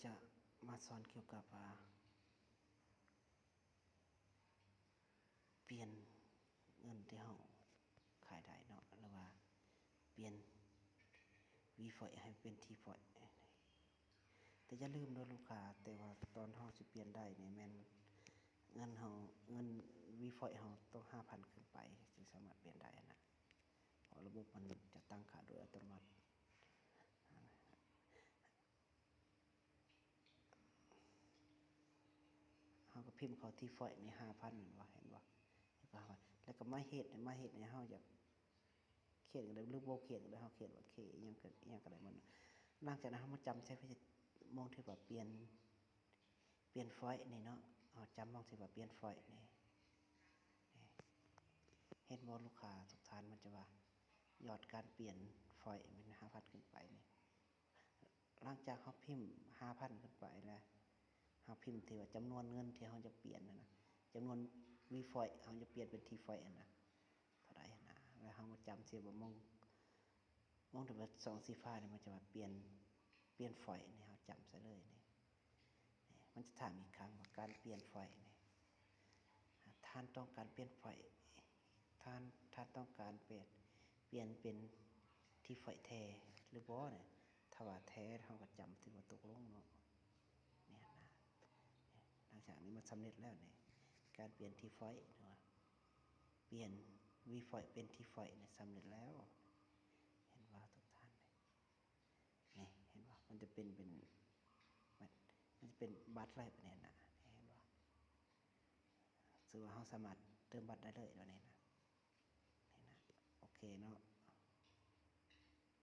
ຈະມາສອນກ່ຽວກັບວ່າ ປ່ຽນເງິນທີ່ເຮົາຂາຍໄດ້ເນາະ ຫຼືວ່າປ່ຽນ V Foy ໃຫ້ເປັນ T Foy ແຕ່ຢ່າລືມເດີລູກຄ້າ ແຕ່ວ່າຕອນເຮົາຊິປ່ຽນໄດ້ນີ້ແມ່ນເງິນເຮົາ ເງິນ V Foy ເຮົາຕ້ອງຫ້າພັນຂຶ້ນໄປ ຈຶ່ງສາມາດປ່ຽນໄດ້ຫັ້ນນະ ເພາະລະບົບມັນຈະຕັ້ງຄ່າໂດຍອັດຕະໂນມັດ. ເຮົາກໍພິມເຂົ້າ T Foy ນີ້ ຫ້າພັນ ແມ່ນບໍ່ ເຫັນບໍ່ ແລ້ວກໍ My Head ນີ້ My Head ນີ້ເຮົາຢາກຂຽນກໍໄດ້ ຫຼືບໍ່ຂຽນກໍໄດ້ ເຮົາຂຽນວ່າ K ອີ່ຫຍັງກໍ ອີ່ຫຍັງກໍໄດ້ໝົດ. ຫຼັງຈາກນັ້ນເຮົາມາຈຳໃສ່ໝ່ອງທີ່ວ່າປ່ຽນ ປ່ຽນ Foy ນີ້ເນາະ ເຮົາຈຳໝ່ອງທີ່ວ່າປ່ຽນ Foy ນີ້ ເຫັນບໍ່ລູກຄ້າທຸກທ່ານ ມັນຈະວ່າຍອດການປ່ຽນ Foy ແມ່ນ ຫ້າພັນ ຂຶ້ນໄປນີ້. ຫຼັງຈາກເຮົາພິມ ຫ້າພັນ ຂຶ້ນໄປແລ້ວ ເຮົາພິມທີ່ວ່າຈຳນວນເງິນທີ່ເຮົາຈະປ່ຽນຫັ້ນນະ ຈຳນວນ V Foy ເຮົາຈະປ່ຽນເປັນ T Foy ຫັ້ນນະ ເທົ່າໃດຫັ້ນນະ ແລ້ວເຮົາມາຈຳໃສ່ໝ່ອງ ໝ່ອງທີ່ວ່າສອງສີຟ້ານີ້ ມັນຈະວ່າປ່ຽນ ປ່ຽນ Foy ນີ້ ເຮົາຈຳໃສ່ເລີຍນີ້. ນີ້ ມັນຈະຖາມອີກຄັ້ງວ່າການປ່ຽນ Foy ນີ້ ທ່ານຕ້ອງການປ່ຽນ Foy ທ່ານ ທ່ານຕ້ອງການປ່ຽນ ປ່ຽນເປັນ T Foy ແທ້ຫຼືບໍ່ນີ້? ຖ້າວ່າແທ້ ເຮົາກໍຈຳຖືວ່າຕົກລົງເນາະ ນີ້ນະ. ຫຼັງຈາກນີ້ມັນສຳເລັດແລ້ວນີ້ ການປ່ຽນ T Foy ເນາະ ປ່ຽນ V Foy ເປັນ T Foy ນີ້ສຳເລັດແລ້ວ ເຫັນບໍ່ທຸກທ່ານ? ນີ້ ເຫັນບໍ່ ມັນຈະເປັນ ເປັນ ມັນ ມັນຈະເປັນບັດໄລ່ໄປນີ້ນະ ເຫັນບໍ່ ຖືວ່າເຮົາສາມາດເຕີມບັດໄດ້ເລີຍແບບນີ້ນະ ນີ້ນະ ໂອເຄເນາະ.